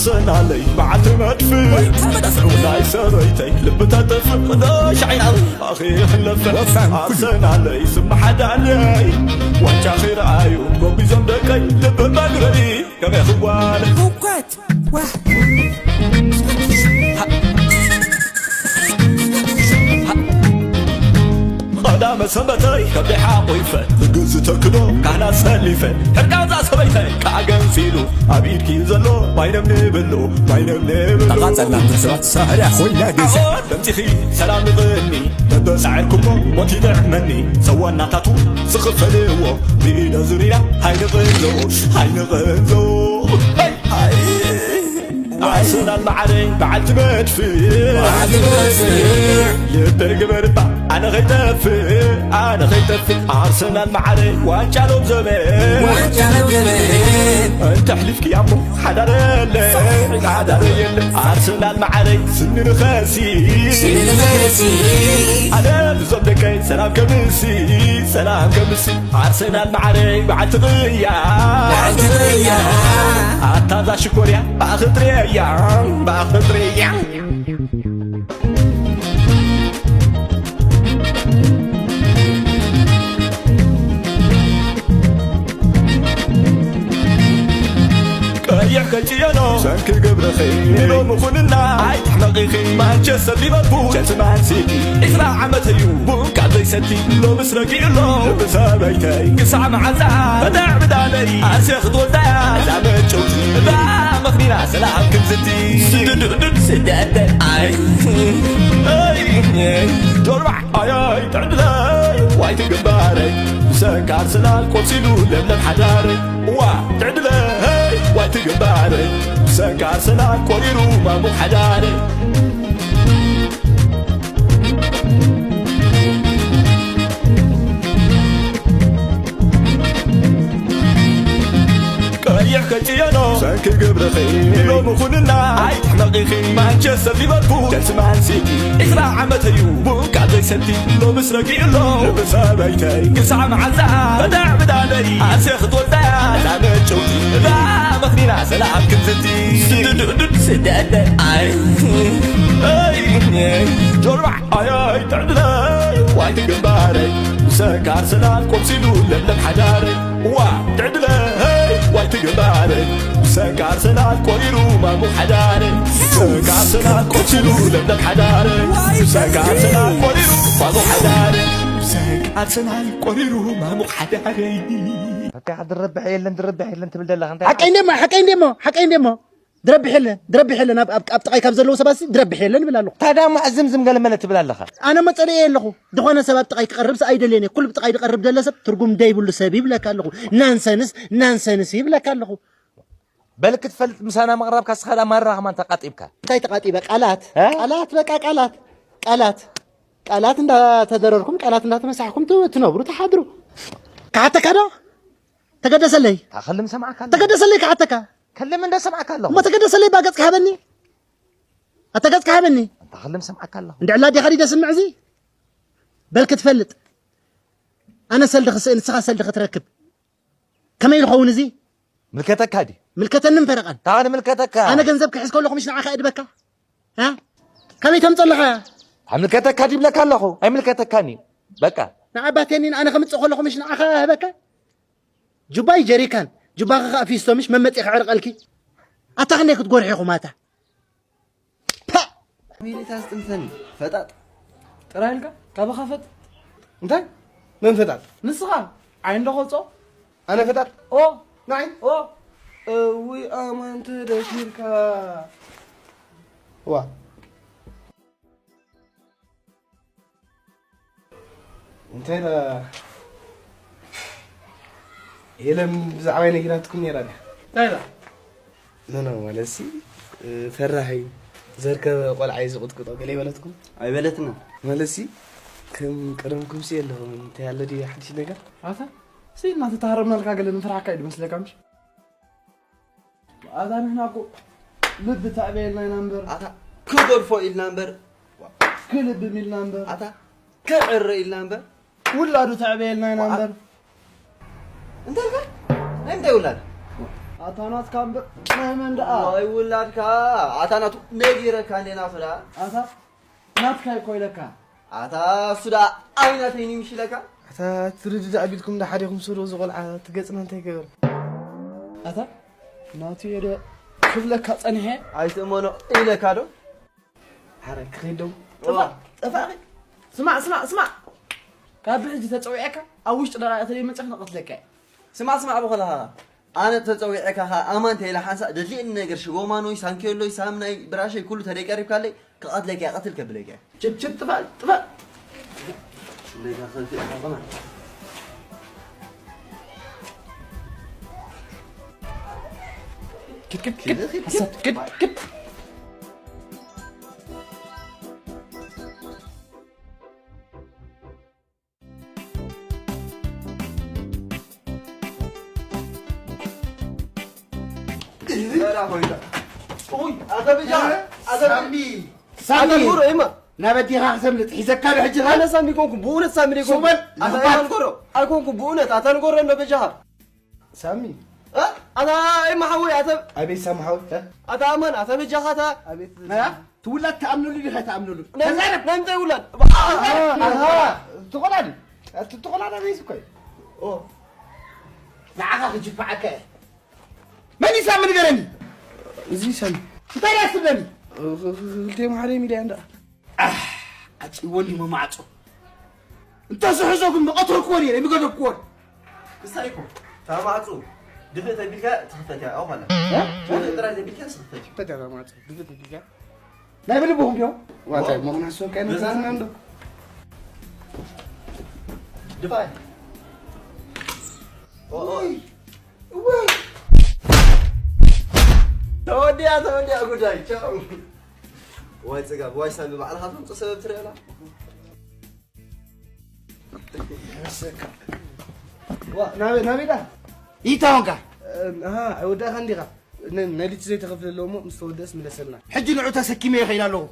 ሰናለይ በዓልቲ መድፍዕ ናይ ሰበይተይ ልቢ ተጥፍእ ዶ ሻዕና ኣኺ ክለፍዕ ኣርሰናለይ ስም ሓዳለይ ዋንጫ ኺረኣዩ ጎቢዞም ደቀይ ልቢ መግረዲ ከመይ ክዋለ ህውከት ዋህ ቀዳመ ሰንበተይ ከብደይ ሓቑፈ ምግዚ ተክዶ ካህናት ሰሊፈ ሕርቃንዛ ሰበይተይ ከዓ ገንፊሉ ኣብ ኢድኪ ዘሎ ማይነም ንብሉ ማይነም ንብሉ ተቓጸልና ንስባት ሳህርያ ኮይና ገዛ ደምፂኺ ሰላም ንቕኒ በበሳዕርኩሞ ሞት ይጥዕመኒ ሰዋናታቱ ዝኽፈልዎ ብኢደ ዙርያ ሃይንቕንዞ ሃይንቕንዞ ኣርሰናል መዓረይ በዓልቲ መድፍዕ ልበይ ግበርባ ኣነ ኸይጠፍእ ኣነ ኸይጠፍእ ኣርሰናል መዓረይ ዋንጫ ሎም ዘበን እንተሕሊፍክያ እሞ ሓዳር የለ ሓዳር የለ ኣርሰናል መዓረይ ስኒ ንኸሲ ኣነ ብዞም ደቀይ ሰላም ከምሲ ሰላም ከምሲ ኣርሰናል መዓረይ በዓልቲ ቅያ ኣታ እዛ ሽኮርያ ብኣኽጥርያ ብኣኽጥርያ ቀይሕ ከጭየኖ ሰንኪ ግብርኺ ሎሚ ኩንና ኣይትሕመቒኺ ማንቸስተር ሊቨርፑል ቸልሲ ማንሲቲ ዕስራ ዓመት እዩ ቡን ካብ ዘይሰቲ ሎምስ ረጊእሎ ብሰበይተይ ክሳዕ መዓዛ በዳዕ ብዳለይ ኣርሴ ክትወልዳ እዛ መጨውቲ እዛ መኽኒና ሰላም ክንዝቲ ስድድድድ ስደደ ኣይ ጆርባዕ ኣይ ትዕድለይ ዋይቲ ግንባረይ ብሰንካ ኣርሰናል ቆሲሉ ለምለም ሓዳረይ ዋ ትዕድለይ ዋይቲ ግንባረይ ብሰንካ ኣርሰናል ቆሪሩ ማሙቕ ሓዳረይ ቀይሕ ከጭየኖ ሰንኪ ግብርኺ ሎሚ ኩንና ኣይትሕመቒኺ ማንቸስተር ሊቨርፑል ቸልሲ ማንሲቲ ዕስራ ዓመት እዩ ቡን ካብ ዘይሰቲ ሎምስ ረጊእሎ ብሰበይተይ ክሳዕ መዓዛ በዳዕ ብዳለይ ኣርሴ ክትወልዳ እዛ መጨውቲ እዛ መኽኒና ሰላም ክንዝቲ ስድድድድ ስደደ ኣይ ጆርባዕ ኣይ ትዕድለይ ዋይቲ ግንባረይ ብሰንካ ኣርሰናል ቆሲሉ ለምለም ሓዳረይ ዋ ትዕድለይ ዋይቲ ግንባረይ ብሰንካ ኣርሰናል ቆሪሩ ማሙቕ ሓዳረይ ብሰንካ ኣርሰናል ቆሲሉ ለምለም ሓዳረይ ብሰንካ ኣርሰናል ቆሪሩ ማሙቕ ሓዳረይ ብሰንካ ኣርሰናል ቆሪሩ ማሙቕ ሓዳረይ በቃ ድረብሕ የለን ድረብሕ የለን ትብል ዘለኻ እንታይ ሓቀይ እንደሞ ሓቀይ እንደሞ ሓቀይ እንደሞ ድረብሕ የለን ድረብሕ የለን ኣብ ኣብ ኣብ ጥቃይ ካብ ዘለዉ ሰባት ድረብሕ የለን ይብል ኣለኹ። ታዲያ ማዕዝም ዝም ገለመለ ትብል ኣለኻ። ኣነ መጸለየ ኣለኹ። ዝኾነ ሰብ ኣብ ጥቃይ ክቀርብ ኣይደልየን እየ። ኩሉ ብጥቃይ ዝቀርብ ደለ ሰብ ትርጉም ደይብሉ ሰብ ይብለካ ኣለኹ። ናንሰንስ ናንሰንስ ይብለካ ኣለኹ። በል ክትፈልጥ ምሳና ምቕራብካ ስኻ ዳ ማራ ከማን ተቃጢብካ። እንታይ ተቃጢበ ቃላት እ? ቃላት በቃ ቃላት ቃላት ቃላት እንዳተደረርኩም ቃላት እንዳተመሳሕኩም ት- ትነብሩ ትሓድሩ። ክሓተካ ዶ ተገደሰለይ ታኸልም ሰማዕካ ኣለኹ። ተገደሰለይ ክሓተካ ከልም እንደ ሰማዕካ ኣለኹ። እሞ ተገደሰለይ ባ ገጽካ ሃበኒ ኣታ ገጽካ ሃበኒ ታኸልም ሰማዕካ ኣለኹ። እንድዕላ ዲኻ ዲደ ስምዕ እዚ በል ክትፈልጥ ኣነ ሰልዲ ክስእ ንስኻ ሰልዲ ክትረክብ ከመይ ዝኸውን እዚ ምልከተካ ድዩ ምልከተንን ፈረቓን ታኸ ንምልከተካ ኣነ ገንዘብ ክሕዝ ከለኹ ምሽ ንዓኻ እድበካ እ? ከመይ ተምፀለኻ ምልከተካ ድብለካ ኣለኹ ኣይምልከተካን እዩ በቃ ንዓባቴኒን ኣነ ከምፅእ ከለኹ ምሽ ንዓኻ ህበካ ጁባይ ጀሪካን ጁባኻ ከዓ ፊስቶ ምሽ መመፂ ክዕርቀልኪ ኣታ ክንደይ ክትጎርሑ ኢኹም ኣታ ፓ! ሚሊታ ስጥንተኒ ፈጣጥ ጥራይ ኢልካ ካባኻ ፈጥ እንታይ መን ፈጣጥ ንስኻ ዓይን ዶ ኸጾ ኣነ ፈጣጥ ኦ ንዓይ ኦ እዊ ኣማን ተደፊርካ ዋ እንታይ ዳ የለም ብዛዕባይ ነጊራትኩም ነይራ ድያ እንታይ ዳ ኖኖ ማለትሲ ፈራህ እዩ ዘርከበ ቆልዓ እዩ ዝቕጥቅጦ ገለ ይበለትኩም ኣይበለትና ማለትሲ ከም ቀደምኩም ሲ የለኹም እንታይ ያለ ድዩ ሓድሽ ነገር ኣታ ሲ እናተተሃረምናልካ ገለ ንፍርሓካ እዩ ድመስለካ ምሽ ኣታ ንሕና እኮ ልቢ ተዕበየልና ኢና እምበር ኣታ ክገድፎ ኢልና እምበር ክልብም ኢልና እምበር ኣታ ክዕረ ኢልና እምበር ውላዱ ተዕበየልና ኢና እምበር እንታይ ኢልካ ናይ ምንታይ ውላድ ኣታ ናትካ እምበር ናይ መን ደኣ? ዋይ ውላድካ፣ ኣታ ናቱ ነጊረካ እንዴ ናቱ ደኣ? ኣታ ናትካ እኮ ኢለካ። ኣታ እሱ ደኣ ኣይናተይን እዩ ምሽ ኢለካ? ኣታ ትርድእ ኣቢልኩም እንዳ ሓዲኹም ስሩ ዝቖልዓ ትገጽና እንታይ ገበር? ኣታ ናቱ እየ ዶ ክብለካ ጸኒሐ? ኣይትእመኖ ኢለካ ዶ? ሓረ ክኸይድ ዶ? ዋ። ጠፋ-፣ ጠፋኺ? ስማዕ፣ ስማዕ፣ ስማዕ። ካብ ብሕጂ ተጸዊዐካ ኣብ ውሽጢ ደቂቕ ተዘይመጽኻ ንቐትለካ እየ። ስማዕ፣ ስማዕ ብኸለኻ ኣነ ተጸዊዐካ ኸኣ ኣማን ተይለ ሓንሳእ ደድልየኒ ነገር ሽጎማኖይ፣ ሳንኬሎይ፣ ሳምናይ፣ ብራሸይ ኩሉ ተደይቀሪብካለይ ክቐትለካ እየ፣ ቀትል ከብለካ እየ። ችብ፣ ችብ፣ ጥፋእ፣ ጥፋእ። እንደዛ ከንቱ ኢኻ ከማን። ክድ፣ ክድ፣ ክድ፣ ክድ፣ ክድ፣ ክድ። ኡይ፣ ኣታ በጃ፣ ኣታ ሳሚ፣ ሳሚ፣ ኣታ ዱር፣ እማ። ናበዲኻ ክሰምልጥ ሒዘካ ዶ ሕጂ ኸ? ኣነ ሳሚ ኮንኩ፣ ብእውነት ሳሚ ደይኮንኩ። ሱበል፣ ኣታ ዝባል። ኣይኮንኩ፣ ኣይኮንኩ፣ ብእውነት፣ ኣታ ንጎሮ እንዶ በጃኻ። ሳሚ። እ? ኣታ እማ ሓወይ፣ ኣታ ኣቤት ሳሚ ሓወይ፣ እ? ኣታ ኣማን፣ ኣታ በጃኻ፣ ኣታ። ኣቤት። እ? ትውላድ ትኣምነሉ ዲኻ ኣይትኣምነሉ? ናይ፣ ተዛረብ። ናይ ምንታይ ውላድ? ኣሃ፣ ተኾላዲ። ኣቲ ተኾላዲ ቤት እኮ እዩ። ኦ። ንዓኻ ክጅፋዓካ እየ። መን እዩ ሳሚ ንገረኒ? እዚ ሳሚ። እንታይ ደኣ ትብለኒ? እ፣ ክ-፣ ክ-፣ ክልቲኦም ሓደ ሚድያ እንዳ። ኣሕ፣ ዓጺዎ እንዲሞ ማዕጾ። እንተ ዝሕዞ ግን ምቐተልክዎ ነይረ፣ ምገደፍክዎ። ክሳይ እኮ፣ እታ ማዕጾ ድፍእ ተቢልካ ትኽፈት እያ፣ ኣው ኻላ። እ? ድፍእ ጥራይ ተቢልካ ትኽፈት እዩ። እንታይ እያ እታ ማዕጾ? ድፍእ ተቢልካ? ናይ ብልብኹም ድዮም? ዋታይ፣ ኦ። ሞኽናሶ ከይነ በዛ ተዝናንዶ? ድፋይ። ኦ፣ ኦ። ውይ፣ ውይ። ተወዲያ፣ ተወዲያ ጉዳይ። ቻው። ዋይ ጽጋብ፣ ዋይ ሳሚ፣ ባዕልኻ ትምጽእ ሰበብ ትርእየላ። ዋ፣ ናበይ፣ ናበይ ዳ? ይታወንካ። ኣሃ፣ ኣይወዳእካን ዲኻ? ነ-፣ ነሊት ዘይተኸፍለ ኣለዎ እሞ ምስ ተወደእስ ምለሰልና። ሕጂ ንዑ ተሰኪመ ይኸይድ ኣለኹ።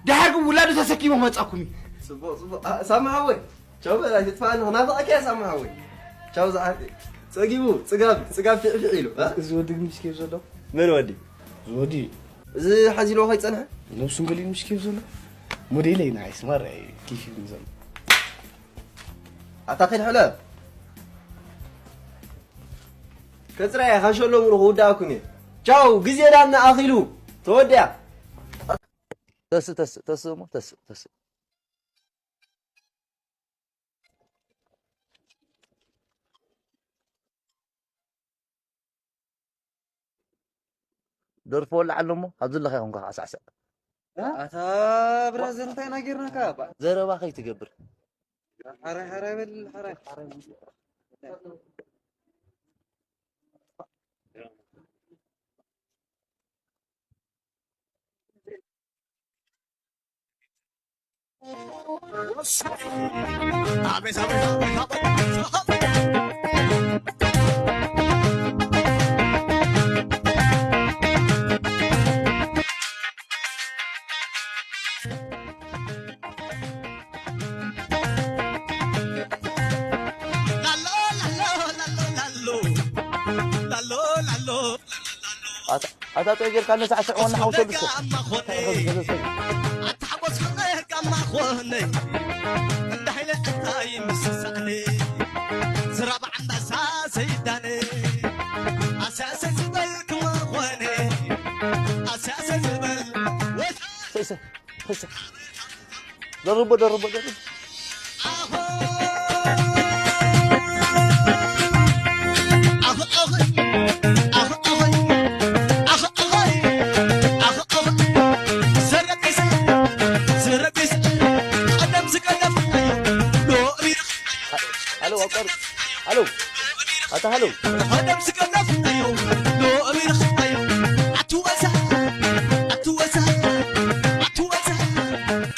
ደሓር ግን ውላዱ ተሰኪመ ክመጻኩም እዩ። ጽቡቕ፣ ጽቡቕ። ኣ፣ ሳሚ ሓወይ፣ ቻው በል፣ ኣይትጥፋእኒ፣ ክናፍቐካ እየ ሳሚ ሓወይ። ቻው ዝዓርከይ። ጸጊቡ፣ ጽጋብ፣ ጽጋብ ፊዕፊዕ ኢሉ፣ እ? እዚ ወዲ ግን ምሽ ኬፍ ዘሎ? መን ወዲ? እዚ ወዲ። እዚ ሓዚ ኢልዎ ከይጸንሐ? ነብሱ እንገሊሉ ምሽ ኬፍ ዘሎ? ሞዴለይ ንዓይስ ማራ እዩ ኬፍ ይብልኒ ዘሎ። ኣታ ኺድ ሕለፍ። ከጽረያ፣ ካንሸሎ ሙሉ ክውድኣኩም እየ። ቻው፣ ግዜ ዳና ኣኺሉ። ተወዲኣ። ተስእ፣ ተስእ፣ ተስእ እሞ፣ ተስእ፣ ተስእ። ደርፎ ወላዕ ኣሎ እሞ፣ ኣብዚ ኣለኻ ኢኹም ከኣ ሳዕሳዕ። ኣታ ብራዘር፣ እንታይ ኢና ጌርናካ? ዘረባ ከይትገብር። ሓራይ፣ ሓራይ በል፣ ሓራይ። ኣታ፣ ኣታ፣ ጠይ ጌርካ ነሳዕስዕ ወና ሓውሰ ብሰ። ኣታ ሓጎስ ፍቕር ጋማ ኾነ፣ እንዳ ሃይለ እንታይ ምስሳዕኒ፣ ዝራብ ዓንባሳ ሰይዳኒ፣ ኣስያሰ ዝበል ክመኾነ፣ ኣስያሰ ዝበል ወታ ሰ-፣ ሰ-፣ ሰ-፣ ደርቦ፣ ደርቦ፣ ደርቦ። ሃሎ፣ ኣቋርጥ። ሃሎ። ኣታ ሃሎ።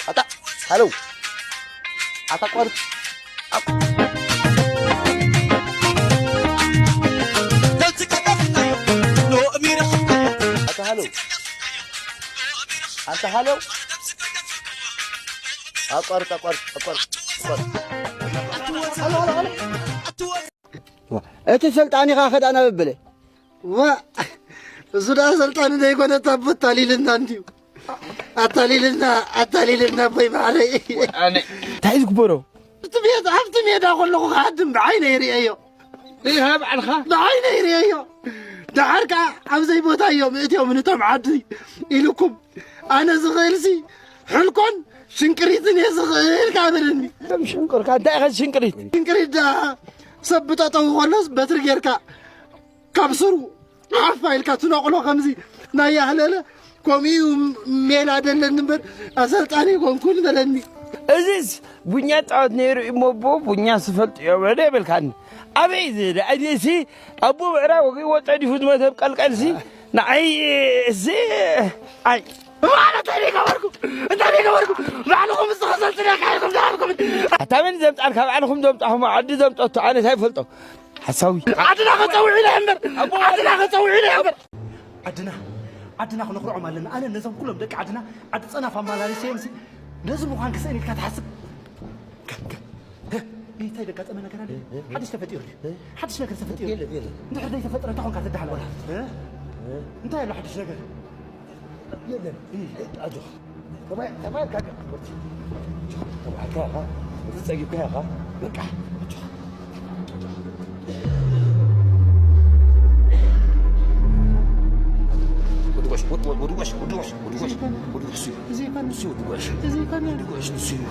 ኣታ ሃሎ። ኣታ ቋርጥ። ኣታ ሃሎ። ኣታ ሃሎ። ኣቋርጥ፣ ኣቋርጥ፣ ኣቋርጥ፣ ኣቋርጥ። ዋ፣ እቲ ሰልጣኒኻ ከዳ ናብ በለ። ዋ፣ እሱ ደኣ ሰልጣን ዘይኮነ ታቦት ኣታሊልና እንድዩ። ኣታሊልና፣ ኣታሊልና ኣቦይ ማዕረይ። ኣነ እንታይ ዝግበሮ? ኣብቲ ሜዳ፣ ኣብቲ ሜዳ ከለኹ ክሃድም ብዓይነይ ርእየዮ። ርኢኻ ባዕልኻ? ብዓይነይ ርእየዮ። ደሓር ከኣ ኣብ ዘይቦታ እዮም እትዮም ንቶም ዓዲ ኢልኩም። ኣነ ዝኽእልሲ ሕልኮን ሽንቅሪትን እየ ዝኽእል ከኣ በለኒ። ከም ሽንቅርካ እንታይ ኢኻ ሽንቅሪት? ሽንቅሪት ደኣ ሰብ ብጠጠው ከሎስ በትሪ ጌርካ ካብ ስሩ ሓፍ ኢልካ ትነቕሎ ከምዚ ናይ ያህለለ ከምኡ እዩ ሜላ ደለኒ እምበር ኣሰልጣኒ ኣይኮንኩን በለኒ። እዚስ ቡኛ ጣዖት ነይሩ እዩ እሞ ኣቦ ቡኛ ዝፈልጡ እዮም ወደ ይብልካኒ። ኣበይ እዚ ደኣይሲ ኣቦ ምዕራብ ወጊ ወጸ ዲፉ ዝመተ ቀልቀልሲ ንዓይ እዚ ኣይ ማለት እንታይ ገበርኩ? እንታይ ገበርኩ? ባዕልኹም ዝተኸሰልትና ካይኹም ዝሃብኩም። ኣታ መን ዘምጻልካ? ባዕልኹም ዘምጻኹም ዓዲ ዘምጸቱ ኣነ እንታይ ይፈልጦ? ሓሳዊ። ዓድና ከጸውዕ ኢለ እምበር፣ ኣቦ ዓድና ከጸውዕ ኢለ እምበር። ዓድና፣ ዓድና ክነኹርዖም ኣለና። ኣነ ነዞም ኩሎም ደቂ ዓድና ዓዲ ጸናፍ ኣማላሊሰዮም ሲ ነዚ ምዃን ክስእን ኢልካ ትሓስብ? ከም፣ ከም፣ እ፣ እንታይ ደጋጠመ ነገር ኣለ? ሓድሽ ተፈጢሩ ድዩ? ሓድሽ ነገር ተፈጢሩ? የለን፣ የለን። እንድሕር ዘይተፈጥረ እንታይ ኾንካ ትደሃል? እ? እንታይ ኣሎ ሓድሽ ነገር? የለን። ኣጆኻ። ተባይ-፣ ተባይ ካገ ትምህርቲ። ተባይካ ኢኻ። እዚ ጸጊብካ ኢኻ። በቃ። ኣጆኻ። ወዲ ጓሽ፣ ወዲ፣ ወዲ፣ ወዲ ጓሽ፣ ወዲ ጓሽ፣ ወዲ ጓሽ፣ ወዲ ጓሽ፣ እሱ እዩ። እዚ ይኮን። እሱ እዩ ወዲ ጓሽ። እዚ ይኮን። ወዲ ጓሽ እሱ እዩ።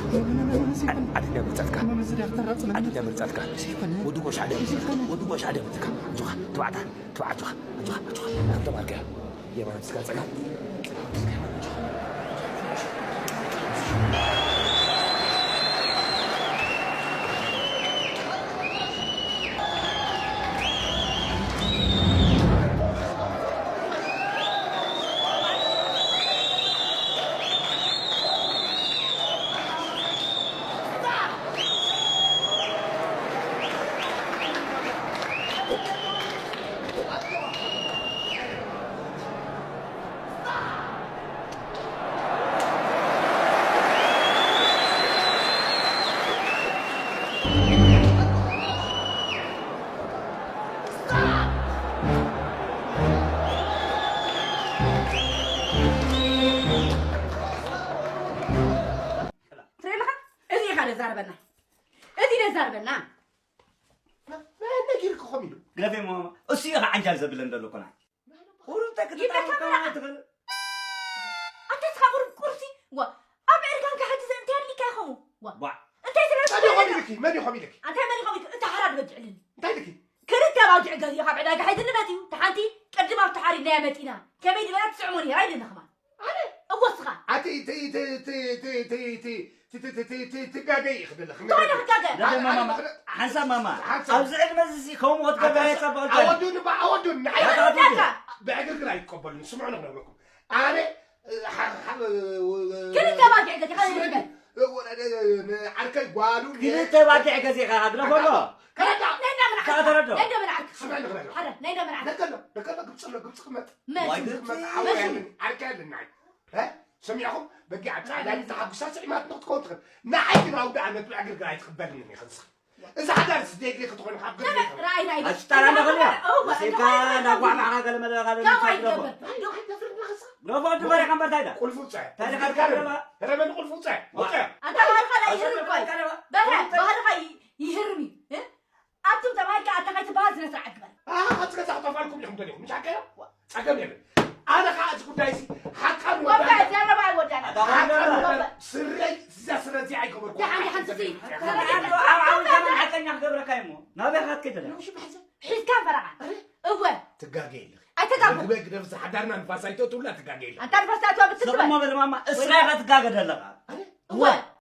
እዚ ይኮን። ዓድና ምርጻትካ። መመዚ ዳክተር ራጽና። ዓድና ምርጻትካ። እዚ ይኮን። ወዲ ጓሽ ሓደ። እዚ ይኮን። ወዲ ጓሽ ሓደ ምርጻትካ። ኣጆኻ፣ ተባዕታ፣ ተባዕታ፣ ኣጆኻ፣ ኣጆኻ፣ ኣጆኻ። ተባዕታ። የማን ስጋ ጸጋም። ትሪኢ ኣለኻ? እዚ ኢኻ ዘዛርበና። እዚ ዘዛርበና። መን ነጊርክኹም ኢሉ? ግደፈ እሞ፣ እሱ ኢኻ ዓንጃል ዘብለን ዘሎ እኮ ንዓይ። ቁሩብ ተክትጣ ይበካ ከማን መርዓ። ትኽእል። ኣንተ እስኻ ቁሩብ ቁርሲ፣ ዋ፣ ኣብ ዕርጋንካ ሕጂ ዘ-፣ እንታይ ኣድሊካ ኢኹም? ዋ፣ ዋ። እንታይ ስለ መን ኢኹም ኢልኪ? መን ኢኹም ኢልኪ? ኣንታይ መን ኢኹም ኢልኪ? እታ ሓራድ በጅዕልኒ። እንታይ ኢልኪ? ክልተ ባጅዕ ገዚእኻ ኣብ ዕዳጋ ሒዝኒ መጺኡ፣ እታ ሓንቲ ቅድም ኣብቲ ሓሪድናያ መጺና። ከመይ ዝበላ ትስዕሞ ነይራ ኢለኒ ከማን። ኣነ? እወ እስኻ። ኣቲ፣ ቲ፣ ቲ፣ ትጋገይ ኢኺ ዘለኺ። እንታይ ኢለ ክጋገ? ደደ ማማ፣ ማማ፣ ሓንሳብ ማማ። ሓንሳብ። ኣብዚ ዕድመ እዚ ከምኡ ክትገብር ኣታ፣ ኣየጸበቐልካን። ኣወዱኒ፣ ባ-፣ ኣወዱኒ፣ ንዓይ ኣታ፣ ኣወዱኒ። ብዕግርግር ኣይትቀበሉኒ። ስምዑኒ ክነግረኩም። ኣነ፣ እ፣ ሓ-፣ ሓ-፣ እ፣ ክልተ ባጊዕ ገዚእካ ስምዕኒ፣ ንበል። እ፣ ወ-፣ እ፣ እ፣ ንዓርከይ ጓሉ፣ ክልተ ባጊዕ ገዚእካ ግደፎ ኣሎ። ከረዳ። ናይ እንዳ መርዓካ። ከኣ ተረዶ። ናይ እንዳ መርዓካ። ስምዕኒ ክነግረኩም። ሓደ፣ ናይ እንዳ መርዓካ። ደቂ ኣሎ፣ ደቂ ኣሎ፣ ግብጺ ኣሎ፣ ግብጺ ክመጽእ። መን? ዋይ፣ ግብጺ ግብጺ። ክመጽእ። ዓወይ መን? ኣለኒ፣ ዓርከይ ኣለኒ፣ ንዓይ። እ? ሰሚዕኹም? በጊዕ ኣብ ጻዕዳ ተሓጉሳ ስዒማት ንክትከውን ትኽእል። ንዓይ ግን ኣውደ ኣመት ብዕግርግር ኣይትቕበልንን ኢኻ ንስኻ። እዛ ሓዳር ስደት ክትኾን ካብ ገለ ነበር፣ ራይ፣ ራይ። ኣሽጣራ ኣለኻ ድያ? እወ፣ ወሲድካ እወ፣ እንዳጓዕጓዕካ ገለ መለ ካልእ ካብ እንታይ ኣይትገብር። ትገብር? ዶ-፣ ኣይትገብር ንስኻ። ዶ ፎርድ መሪኻ እምበር እንታይ ኢላ? ቁልፉ ውጻእ። እንታይ ኢኻ ትገብር? ሄረ በል ቁልፉ ውጻእ። ዋ። ውጻእ። ኣንታ ባህርኻ ላይ ይህርም እኮ እዩ። ቀረባ። በርሀ፣ ባህርኻ ይ-፣ ይህርም እዩ። እ? ኣቱም ተባሂልካ ኣታ ከይትበሃል ስነ ስርዓት ግበር። ኣሃ፣ ካብዚ ገዛ ክጠፍኣልኩም ዲኹም ደሊኹም? ምሽ ሓቀዮ? ዋ። ጸገም የለን። ኣነ ኸኣ እዚ ጉዳይ እዚ ሓቃን ወዳን ወዳን ዘረባ ኣይወዳን። ኣታ ሓቃን ወዳን። ወዳን። ስረይ፣ እዛ ስረ እዚኣ ኣይገበርኩ። ደሓን፣ ደሓን፣ ትዘይ። ተረጋጋ። ኣብ ዓው ከመን ሓቀኛ ክገብረካ እሞ። ናበይ ኻትከ ደላ? ነውሽ ማሕዘ። ሒዝካ ፈረቓ። ኣረ? እወ። ትጋገ የለኺ። ኣይተጋጉ። መግበ ግደፍ፣ እዛ ሓዳርና ንፋስ ኣይተእትውላ፣ ትጋገ የለኺ። ኣንታ ንፋስ ትኣትዋ ብትግባ። ስቕ እሞ በል ማማ፣ እስኻ ኢኻ ትጋገ ደለኻ። ኣረ? እወ።